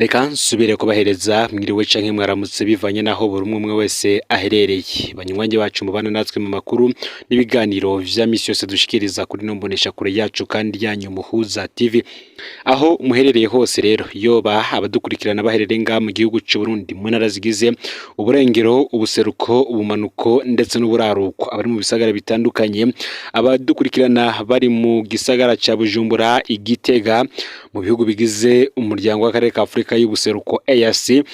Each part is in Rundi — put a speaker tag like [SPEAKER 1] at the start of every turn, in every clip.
[SPEAKER 1] Reka nsubire kubahereza mwiriwe canke mwaramutse, bivanye naho buri umwe umwe wese aherereye. Banywanyi bacu mubana natwe mu makuru n'ibiganiro vya misi yose dushikiriza kuri ino mboneshakure yacu kandi yanyu, Muhuza TV, aho muherereye hose rero, yoba abadukurikirana baherereye ngaha mu gihugu c'u Burundi mu ntara zigize uburengero, ubuseruko, ubumanuko ndetse n'uburaruko, abari mu bisagara bitandukanye, abadukurikirana bari mu gisagara ca Bujumbura, Igitega, mu bihugu bigize umuryango w'akarere ka Afurika y'ubuseruko EAC,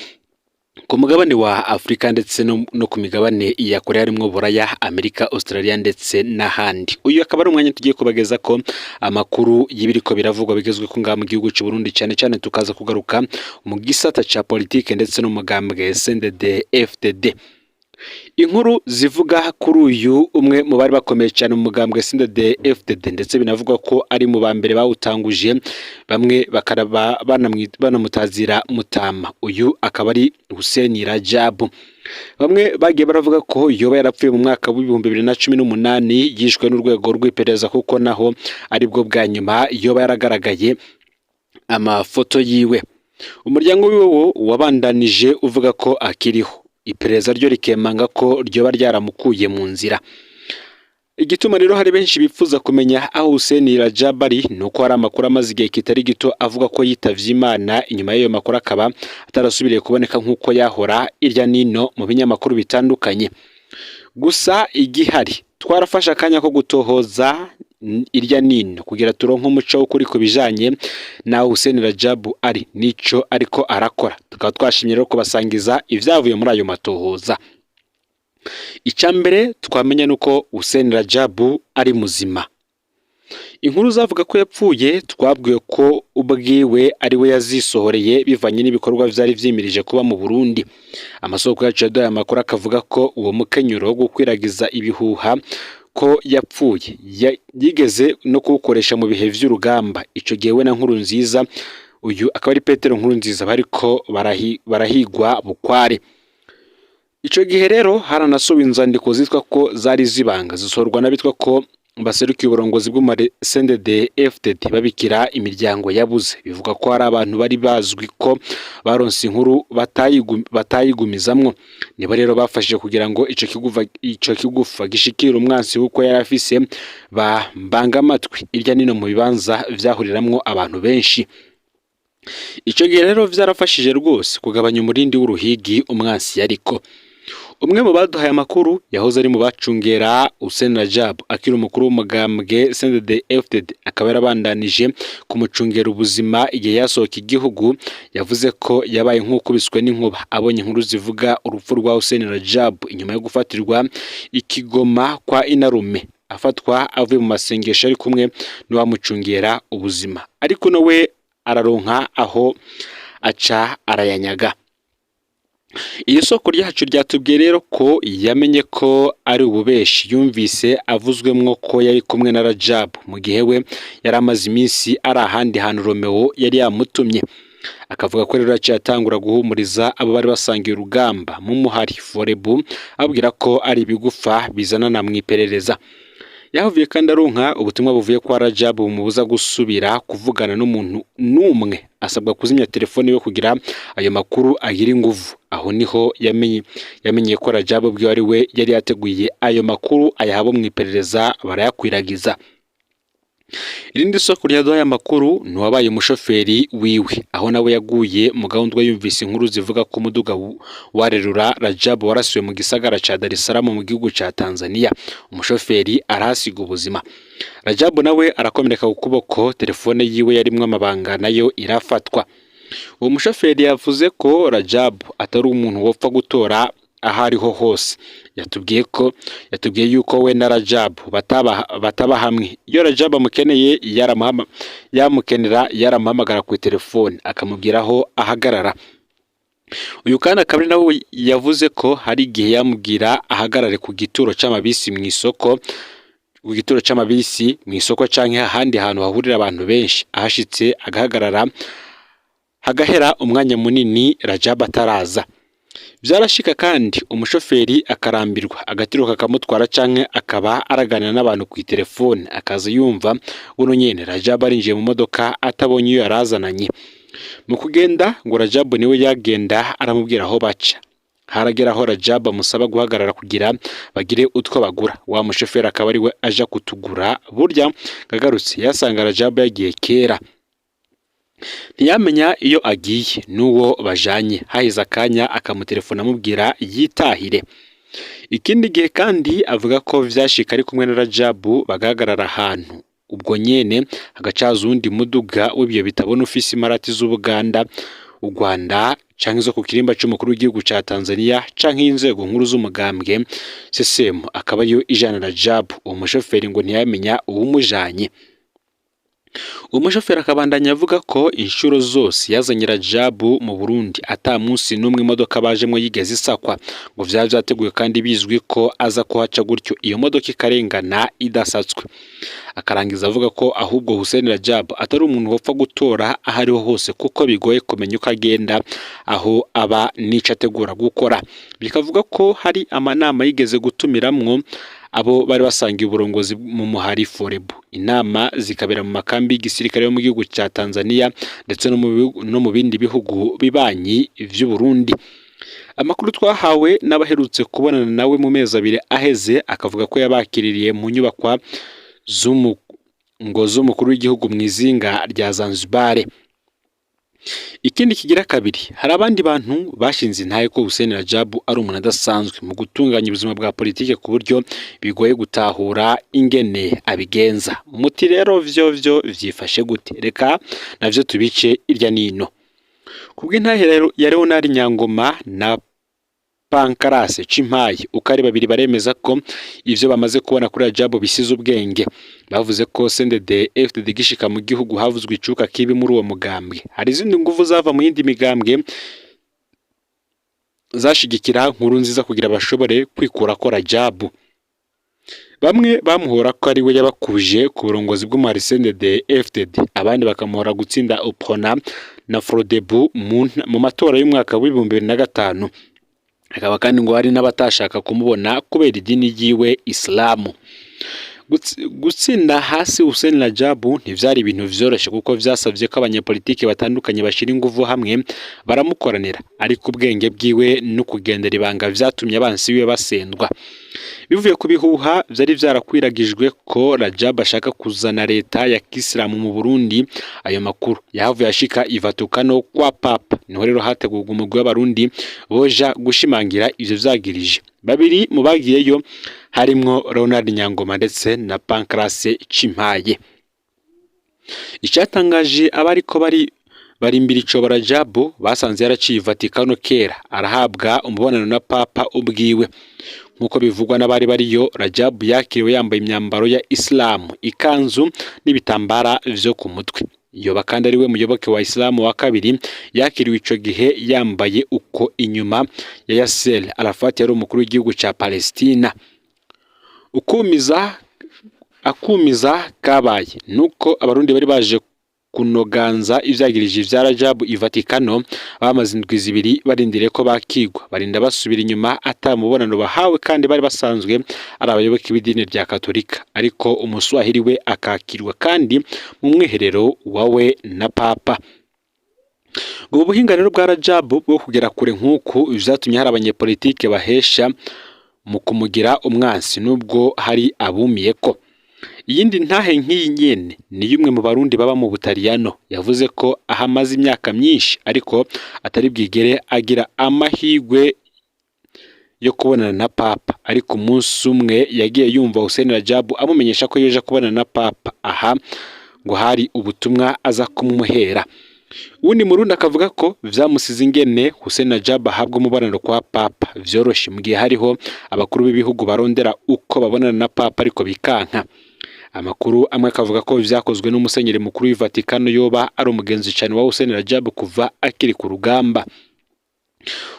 [SPEAKER 1] ku mugabane wa Afurika ndetse no ku migabane ya kure harimwo Buraya, Amerika, Australia ndetse n'ahandi. Uyu akaba ari umwanya tugiye kubageza ko amakuru y'ibiriko biravugwa bigezweho ngaha mu gihugu c'u Burundi, cyane cyane tukaza kugaruka mu gisata ca politike ndetse n'umugambwe CNDD FDD. Inkuru zivuga kuri uyu umwe mu bari bakomeye cyane mu mugambwe CNDD FDD, ndetse binavugwa ko ari mu ba mbere bawutanguje, bamwe bakaraba banamutazira Mutama. Uyu akaba ari Hussein Rajabu. Bamwe bagiye baravuga ko yoba yarapfuye mu mwaka w'2018, yishwe n'urwego rw'iperereza, kuko naho aribwo bwa nyuma yoba yaragaragaye amafoto yiwe. Umuryango wiwe wo wabandanije uvuga ko akiriho, iperereza ryo rikemanga ko ryoba ryaramukuye mu nzira. Igituma rero hari benshi bifuza kumenya aho Hussein Rajab ari ni uko hari amakuru amaze igihe kitari gito avuga ko yitavye Imana. Inyuma y'ayo makuru akaba atarasubiriye kuboneka nk'uko yahora irya nino mu binyamakuru bitandukanye. Gusa igihari, twarafashe akanya ko gutohoza irya nino kugira turonke umuco w'ukuri ku bijanye n'aho Hussein Rajab ari nico ariko arakora. Tukaba twashimye rero kubasangiza ivyavuye muri ayo matohoza. Icya mbere twamenya nuko Hussein Rajab ari muzima. Inkuru zavuga ko yapfuye twabwiwe ko ubwiwe ari we yazisohoreye, bivanye n'ibikorwa vyari vyimirije kuba mu Burundi. Amasoko yacu yaduhaye amakuru akavuga ko uwo mukenyuro wo gukwiragiza ibihuha ko yapfuye yigeze no kuwukoresha mu bihe vy'urugamba. Ico gihe we na Nkurunziza, uyu akaba ari Petero Nkurunziza, bariko barahigwa bukware. Ico gihe rero haranasohowe inzandiko zitwa ko zari zibanga, zisohorwa n'abitwa ko baserukiye uburongozi bw'umare CNDD FDD, babikira imiryango yabuze. Bivuga ko hari abantu bari bazwi ko baronse inkuru batayigumizamwo. Nibo rero bafashije kugira ngo ico kigufa gishikire umwansi, kuko yari afise ba mbangamatwi irya nino mu bibanza vyahuriramwo abantu benshi. Ico gihe rero vyarafashije rwose kugabanya umurindi w'uruhigi umwansi yariko. Umwe mu baduhaye amakuru yahoze ari mu bacungera Hussein Rajab akiri umukuru w'umugambwe CNDD FDD, akaba yarabandanije kumucungera ubuzima igihe yasohoka igihugu, yavuze ko yabaye nk'ukubiswe n'inkuba abonye inkuru zivuga urupfu rwa Hussein Rajab inyuma yo gufatirwa ikigoma kwa Inarume, afatwa avuye mu masengesho ari kumwe n'uwamucungera ubuzima, ariko nawe araronka aho aca arayanyaga. Iri soko ryacu ryatubwiye rero ko yamenye ko ari ububeshi yumvise avuzwemwo ko yari kumwe na Rajab, mu gihe we yari amaze iminsi ari ahandi hantu Romeo yari yamutumye. Akavuga ko rero yaciye atangura guhumuriza abo bari basangiye urugamba mu muhari Forebu, ababwira ko ari ibigufa bizanana mu iperereza. Yahavuye kandi aronka ubutumwa buvuye kwa Rajab bumubuza gusubira kuvugana n'umuntu n'umwe, asabwa kuzimya telefone ye kugira ayo makuru agire inguvu. Aho niho yamenye ko Rajab ubwiwe ari we yari yateguye ayo makuru, ayaha abo mu iperereza barayakwiragiza. Irindi soko ryaduhaye amakuru ni uwabaye umushoferi wiwe, aho nawe yaguye mu gahundwe yumvise inkuru zivuga ko umuduga warerura Rajab warasiwe mu gisagara ca Dar es Salaam mu gihugu ca Tanzania, umushoferi arahasiga ubuzima. Rajab nawe arakomereka ku kuboko, telefone yiwe yarimwo amabanga nayo irafatwa. Uwo mushoferi yavuze ko Rajab atari umuntu wopfa gutora aho ariho hose. Yatubwiye yuko we na Rajab bataba hamwe. Iyo Rajab amukeneye yamukenera yaramuhamagara ku telefone akamubwira aho ahagarara. Uyu kandi akaba ari nawe yavuze ko hari igihe yamubwira ahagarare ku gituro c'amabisi mu isoko, ku gituro c'amabisi mu isoko canke ahandi hantu hahurira abantu benshi, ahashitse agahagarara hagahera umwanya munini Rajab ataraza. Vyarashika kandi umushoferi akarambirwa, agatiro kakamutwara canke akaba araganira n'abantu ku telefone, akaza yumva buno nyene Rajab arinjiye mu modoka atabonye iyo yarazananye. Mu kugenda ngo Rajabu niwe yagenda aramubwira aho baca. Haragera aho Rajabu amusaba guhagarara kugira bagire utwo bagura, wa mushoferi akaba ariwe aja kutugura. Burya agarutse yasanga Rajabu yagiye kera, ntiyamenya iyo agiye n'uwo bajanye. Haheze akanya akamutelefona amubwira yitahire. Ikindi gihe kandi avuga ko vyashika ari kumwe na Rajabu bagahagarara ahantu, ubwo nyene hagacaza uwundi muduga w'ibiyo bitabona ufise imparati z'Ubuganda, u Rwanda canke zo ku kirimba c'umukuru w'igihugu ca Tanzania canke inzego nkuru z'umugambwe CCM, akaba ariyo ijana Rajabu. Uwo mushoferi ngo ntiyamenya uwumujanye. Uwo mushoferi akabandanya avuga ko inshuro zose yazanye Rajabu mu Burundi ata munsi n'umwe imodoka bajemwo yigeze isakwa, ngo vyaba vyateguwe kandi bizwi ko aza kuhaca gutyo iyo modoka ikarengana idasatswe. Akarangiza avuga ko ahubwo Hussein Rajabu atari umuntu wopfa gutora aho ariho hose, kuko bigoye kumenya uko agenda, aho aba n'ico ategura gukora. Bikavuga ko hari amanama yigeze gutumiramwo abo bari basangiye uburongozi mu muhari Forebu, inama zikabera mu makambi y'igisirikare yo mu gihugu ca Tanzania ndetse no mu bindi bihugu bibanyi vy'u Burundi. Amakuru twahawe n'abaherutse kubonana nawe mu mezi 2 aheze akavuga ko yabakiririye mu nyubakwa ngo z'umukuru w'igihugu mu izinga rya Zanzibar. Ikindi kigira kabiri, hari abandi bantu bashinze intahe ko Hussein Rajabu ari umuntu adasanzwe mu gutunganya ubuzima bwa politike ku buryo bigoye gutahura ingene abigenza. Muti rero vyo vyifashe gute? Reka navyo tubice irya nino. Kubw'intahe rero ya Leonard Nyangoma na Pankarase Cimpayi, uko ari babiri baremeza ko ivyo bamaze kubona kuri Rajabu bisize ubwenge. Bavuze ko CNDD FDD gishika mu gihugu havuzwe icuka kibi muri uwo mugambwe. Hari izindi nguvu zava mu yindi migambwe zashigikira Nkurunziza kugira bashobore kwikurako Rajabu. Bamwe bamuhora ko ari we yabakuje ku burongozi bw'umuhari CNDD FDD, abandi bakamuhora gutsinda UPRONA na FRODEBU mu matora y'umwaka w'2005. Hakaba kandi ngo hari n'abatashaka kumubona kubera idini ryiwe Islamu. Gutsinda hasi Hussein Rajabu ntivyari ibintu vyoroshe, kuko vyasavye ko abanyepolitike batandukanye bashira inguvu hamwe baramukoranira, ariko ubwenge bwiwe no kugendera ibanga vyatumye abansi biwe basendwa. Bivuye ku bihuha vyari vyarakwiragijwe ko Rajabu ashaka kuzana leta ya Kisilamu mu Burundi, ayo makuru yahavuye ashika i Vatikano kwa Papa. Niho rero hategurwa umugwi w'abarundi boja gushimangira ivyo vyagirije. Babiri mu bagiyeyo harimwo Leonard Nyangoma ndetse na Pancrase Cimpaye. Icatangaje abariko bari barimbira icobo Rajabu, basanze yaraciye i Vatikano kera, arahabwa umubonano na Papa ubwiwe. Nk'uko bivugwa n'abari bariyo, Rajabu yakiriwe yambaye imyambaro ya Isilamu, ikanzu n'ibitambara vyo ku mutwe. Yoba kandi ari we muyoboke wa Isilamu wa kabiri yakiriwe ico gihe yambaye uko inyuma ya Yasser Arafat yari umukuru w'igihugu ca Palestina. Ukumiza akumiza kabaye nuko abarundi bari baje kunoganza ivyagirije vya Rajabu i Vatikano bamaze indwi 2 barindiriye ko bakigwa, barinda basubira inyuma ata mubonano bahawe, kandi bari basanzwe ari abayoboke b'idini rya Katolika, ariko umuswahili we akakirwa kandi mu mwiherero wawe na Papa. Ubu buhinga rero bwa Rajabu bwo kugera kure nk'uku vyatumye hari abanyepolitike bahesha mu kumugira umwansi, nubwo hari abumiye ko. Iyindi ntahe nk'iyi nyene ni y'umwe mu barundi baba mu Butaliyano, yavuze ko ahamaze imyaka myinshi ariko atari bwigere agira amahirwe yo kubonana na Papa, ariko umunsi umwe yagiye yumva Hussein Rajabu amumenyesha ko yoja kubonana na Papa, aha ngo hari ubutumwa aza kumuhera. Uwundi murundi akavuga ko vyamusize ingene Hussein Rajabu ahabwa umubonano kwa Papa vyoroshe, mu gihe hariho abakuru b'ibihugu barondera uko babonana na Papa ariko bikanka. Amakuru amwe akavuga ko vyakozwe n'umusenyeri mukuru w'i Vatikano yoba ari umugenzi cane wa Hussein Rajabu kuva akiri ku rugamba.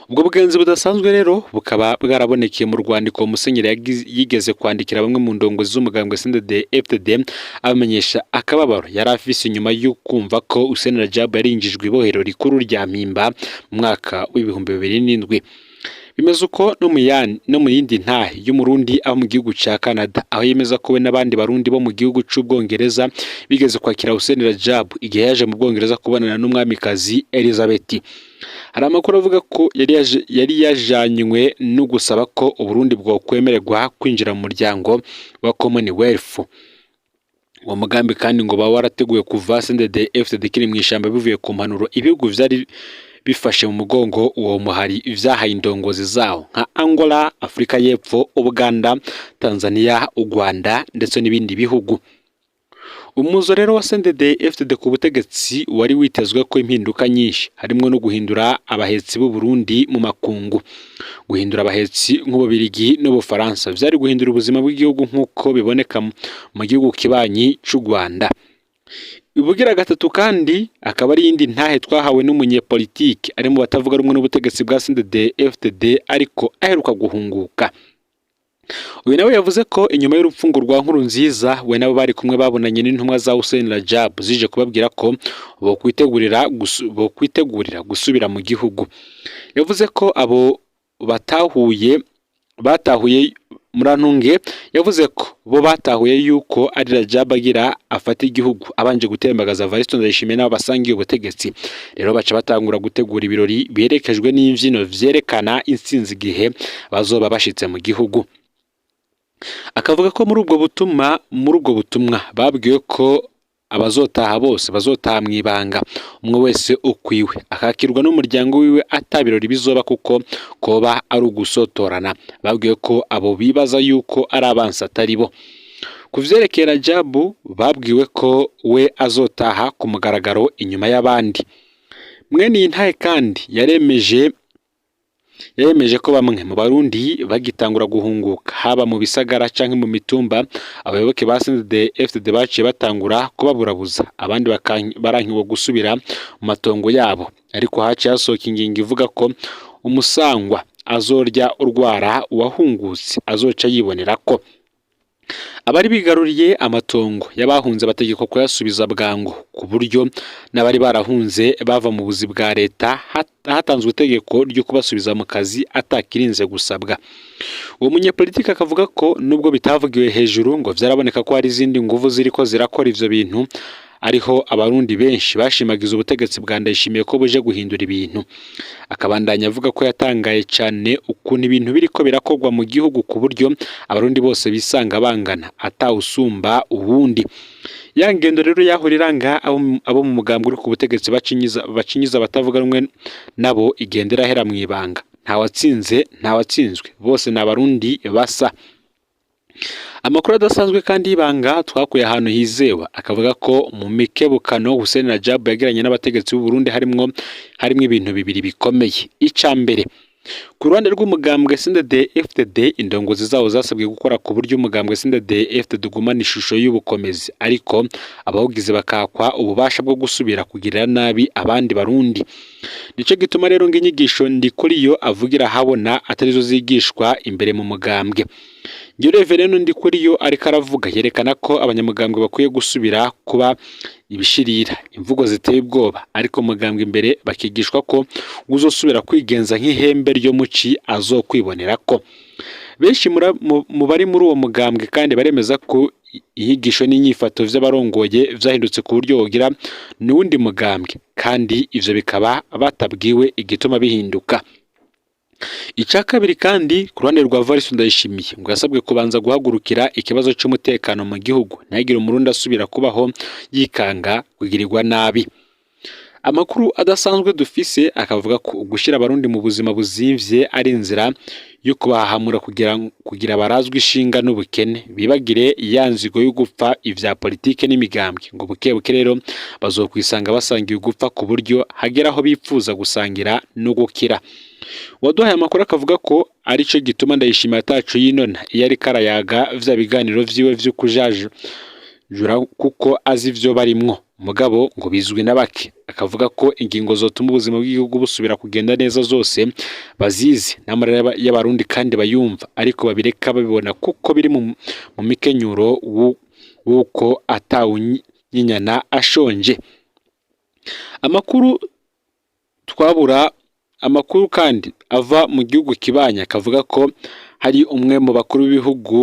[SPEAKER 1] Ubwo bugenzi budasanzwe rero bukaba bwarabonekeye mu rwandiko musenyeri yigeze kwandikira bamwe mu ndongozi z'umugambwe CNDD FDD, abamenyesha akababaro yari afise inyuma yo kumva ko Hussein Rajabu yarinjijwe ibohero rikuru rya Mpimba mu mwaka w'2007. Bimeze uko no mu yindi ntahe y'Umurundi aba mu gihugu ca Canada, aho yemeza ko we n'abandi Barundi bo mu gihugu c'Ubwongereza bigeze kwakira Hussein Rajab igihe yaje mu Bwongereza kubonana n'umwamikazi Elizabeth. Hari amakuru avuga ko yari yajanywe no gusaba ko Uburundi bwokwemererwa kwinjira mu muryango wa Commonwealth. Uwo mugambi kandi ngo baba warateguwe kuva CNDD FDD kiri mw'ishamba, bivuye ku mpanuro ibihugu vyari bifashe mu mugongo uwo muhari vyahaye indongozi zawo nka Angola, Afurika y'Epfo, Ubuganda, Tanzania, u Rwanda ndetse n'ibindi bihugu. Umuzo rero wa CNDD FDD ku butegetsi wari witezwe ko impinduka nyinshi, harimwo no guhindura abahetsi b'u Burundi mu makungu. Guhindura abahetsi nk'Ububirigi n'Ubufaransa vyari guhindura ubuzima bw'igihugu nk'uko biboneka mu gihugu kibanyi c'u Rwanda. Ubugira gatatu kandi akaba ari iyindi ntahe twahawe n'umunyepolitike ari mu batavuga rumwe n'ubutegetsi bwa CNDD FDD ariko aheruka guhunguka. Uyu nawe yavuze ko inyuma y'urupfu rwa Nkurunziza, we nabo bari kumwe babonanye n'intumwa za Hussein Rajab zije kubabwira ko bokwitegurira gusubira mu gihugu. Yavuze ko abo batahuye batahuye Murantunge, yavuze ko bo batahuye yuko ari Rajab agira afata igihugu abanje gutembagaza Evariste Ndayishimiye n'abo basangiye ubutegetsi. Rero baca batangura gutegura ibirori biherekejwe n'imvyino vyerekana intsinzi igihe bazoba bashitse mu gihugu. Akavuga ko muri ubwo butumwa babwiwe ko abazotaha bose bazotaha mw'ibanga, umwe wese ukwiwe akakirwa n'umuryango wiwe, ata birori bizoba kuko koba ari ugusotorana. Babwiwe ko abo bibaza yuko ari abansi atari bo. Ku vyerekeye Rajabu, babwiwe ko we azotaha ku mugaragaro inyuma y'abandi. Mwene iyi ntahe kandi yaremeje ko bamwe mu Barundi bagitangura guhunguka, haba mu bisagara canke mu mitumba, abayoboke ba CNDD FDD baciye batangura kubaburabuza, abandi barankiwe gusubira mu matongo yabo. Ariko haciye hasohoka ingingo ivuga ko umusangwa azorya urwara uwahungutse azoca yibonera ko abari bigaruriye amatongo y'abahunze bategekwa kuyasubiza bwangu, ku buryo n'abari barahunze bava mu buzi bwa leta hatanzwe itegeko ryo kubasubiza mu kazi atakirinze gusabwa. Uwo munyepolitiki akavuga ko nubwo bitavugiwe hejuru, ngo vyaraboneka ko hari izindi nguvu ziriko zirakora ivyo bintu. Ariho Abarundi benshi bashimagiza ubutegetsi bwa Ndayishimiye ko buje guhindura ibintu. Akabandanya avuga ko yatangaye cyane ukuntu ibintu biriko birakorwa mu gihugu, ku buryo Abarundi bose bisanga bangana, atawusumba uwundi. Ya ngendo rero yahora iranga abo mu mugambwe uri ku butegetsi, bacinyiza abatavuga rumwe nabo, igenda irahera mu ibanga. Ntawatsinze, ntawatsinzwe, bose ni Abarundi basa. Amakuru adasanzwe kandi y'ibanga twakuye ahantu hizewe akavuga ko mu mikebukano Hussein Rajab yagiranye n'abategetsi b'u Burundi harimwo ibintu bibiri bikomeye. Ica mbere, ku ruhande rw'umugambwe CNDD FDD, indongozi zawo zasabwe gukora ku buryo umugambwe CNDD FDD ugumana ishusho y'ubukomezi, ariko abawugize bakakwa ububasha bwo gusubira kugirira nabi abandi Barundi. Nico gituma rero ngo inyigisho Ndikuriyo avugira habona atarizo zigishwa imbere mu mugambwe. Ngiro Reverend Ndikuriyo ariko aravuga yerekana ko abanyamugambwe bakwiye gusubira kuba ibishirira, imvugo ziteye ubwoba, ariko mugambwe imbere bakigishwa ko uzosubira kwigenza nk'ihembe ryo muci azokwibonera ko. Benshi mu bari muri uwo mugambwe kandi baremeza ko inyigisho n'inyifato vy'abarongoye vyahindutse ku buryo wogira n'uwundi mugambwe, kandi ivyo bikaba batabwiwe igituma bihinduka. Ica kabiri kandi, ku ruhande rwa Evariste Ndayishimiye, ngo yasabwe kubanza guhagurukira ikibazo c'umutekano mu gihugu, ntihagire Umurundi asubira kubaho yikanga kugirirwa nabi. Amakuru adasanzwe dufise akavuga ko gushira Abarundi mu buzima buzimvye ari inzira yo kubahahamura kugira barazwe ishinga n'ubukene, bibagire ya nzigo yo gupfa ivya politike n'imigambwe. Ngo buke buke rero bazokwisanga basangiye ugupfa, ku buryo hagera aho bipfuza gusangira no gukira. Uwaduhaye amakuru akavuga ko arico gituma Ndayishimiye ataco yinona iyo ariko arayaga vya biganiro vyiwe vy'ukujajura, kuko azi ivyo barimwo, mugabo ngo bizwi na bake. Akavuga ko ingingo zotuma ubuzima bw'igihugu busubira kugenda neza zose bazizi, n'amarira y'Abarundi kandi bayumva, ariko babireka babibona kuko biri mu mikenyuro w'uko atawunyinyana ashonje. Amakuru twabura Amakuru kandi ava mu gihugu kibanya akavuga ko hari umwe mu bakuru b'ibihugu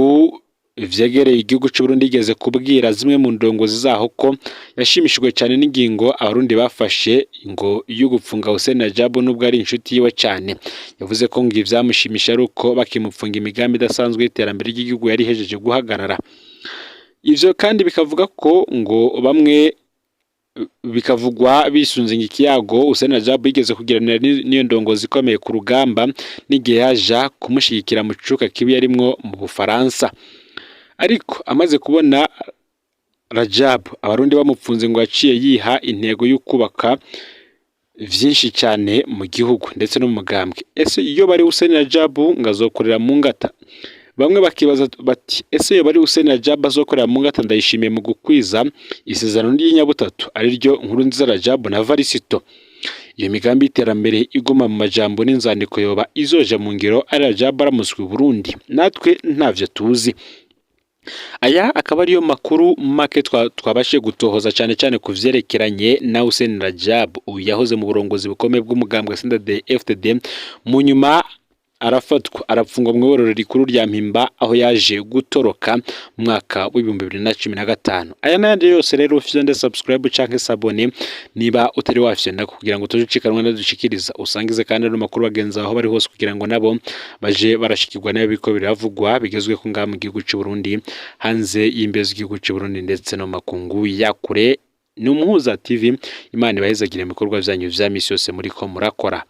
[SPEAKER 1] vyegereye igihugu c'Uburundi yigeze kubwira zimwe mu ndongozi zaho ko yashimishijwe cyane n'ingingo Abarundi bafashe ngo yo gupfunga Hussein Rajabu, nubwo ari inshuti yiwe cyane. Yavuze ko ngo ivyamushimisha ari uko bakimupfunga imigambi idasanzwe y'iterambere ry'igihugu yari ihejeje guhagarara. Ivyo kandi bikavuga ko ngo bamwe bikavugwa bisunze ikiyago Hussein Rajabu yigeze kugiranira n'iyo ndongozi ikomeye ku rugamba n'igihe yaja kumushigikira mu cuka kibi yarimwo mu Bufaransa. Ariko amaze kubona Rajab Abarundi bamupfunze, ngo yaciye yiha intego yo kubaka vyinshi cyane mu gihugu ndetse no mu mugambwe. Ese iyo bari Hussein Rajab ngo azokorera mu ngata? Bamwe bakibaza bati: ese iyo bari Hussein Rajab azokorera mu ngata Ndayishimiye mu gukwiza isezerano ry'inyabutatu, ariryo Nkurunziza, Rajab na Varisito? Iyo migambi y'iterambere iguma mu majambo n'inzandiko yoba izoja mu ngiro ari Rajab aramutswe i Burundi? Natwe ntavyo tuzi. Aya akaba ariyo makuru make twabashije gutohoza, cyane cyane ku vyerekeranye na Hussein Rajab. Uyu yahoze mu burongozi bukomeye bw'umugambwe CNDD-FDD, mu nyuma arafatwa, arapfungwa mu iborero rikuru rya Mpimba, aho yaje gutoroka mu mwaka w'2015. Aya n'ayandi yose rero, ufyonde subscribe canke s'abonner niba utari wafyonda, kugira ngo tuje ucikanwa nadushikiriza. Usangize kandi ano makuru bagenzi aho bari hose, kugira ngo nabo baje barashikirwa nayo biko biravugwa bigezweho ngaha mu gihugu c'u Burundi, hanze y'imbibe z'igihugu c'u Burundi, ndetse no mu makungu ya kure. Ni Umuhuza TV. Imana ibahezagire mu bikorwa vyanyu vya misi yose muriko murakora.